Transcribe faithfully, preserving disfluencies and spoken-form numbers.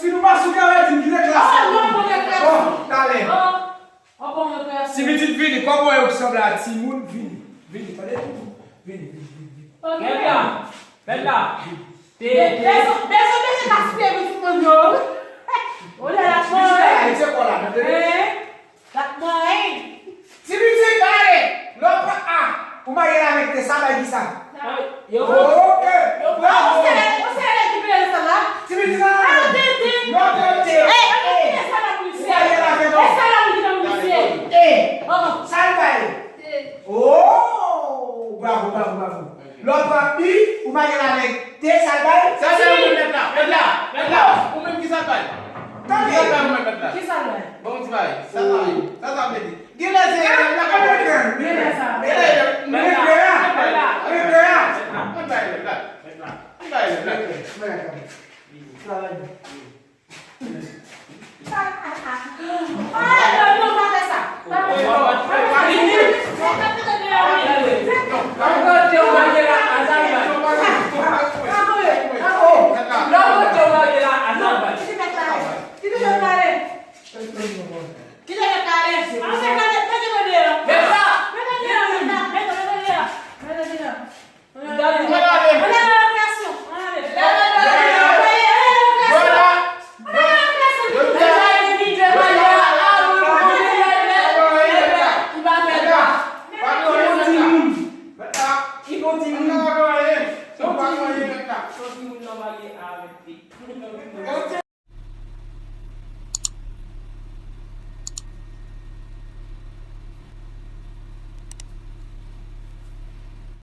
si nou pa sou travay, di m kite klas la. Oh, non, mwen kite klas. Bon, talè. Oh, oh, bon, mwen kite klas. Ti pitit vini, kòman yo ki sanble a timoun, vini. Vini, tande timoun. Vini, vini, vini, vini. Ok. Bèl la. Bèl la. Te, Be- te. Bezwen bezwen bezwen gaspiye pitit mwen yo. Olè la Ti pitit la, mwen. e se kò la, nou tande? Hein? Dak mwen. Ti pitit, ale. Lò pa a. Ou marye la avèk te sa, bay ki sa. Yo. Ok. Ah, ou se ou se ki peye sa la. Ti pitit la. Ah, tete. Lè w pran u, ou marye l avèk t, sa l bay? Sa l bay ou menm mèt la, mèt la, mèt la. Ou menm ki sa l bay? Tande. Ki sa l bay ou menm mèt la? Ki sa l bay? Bon, ou di bay. Sa sa ye? Sa sa vle di? Genlè se mèt la k ap bay. Genlè sa. Genlè mèt la. Mèt la. Mèt la. Mèt la. Mèt la. Mèt la. Mèt la. Ah, non, non, pa fè sa. Pa fè sa.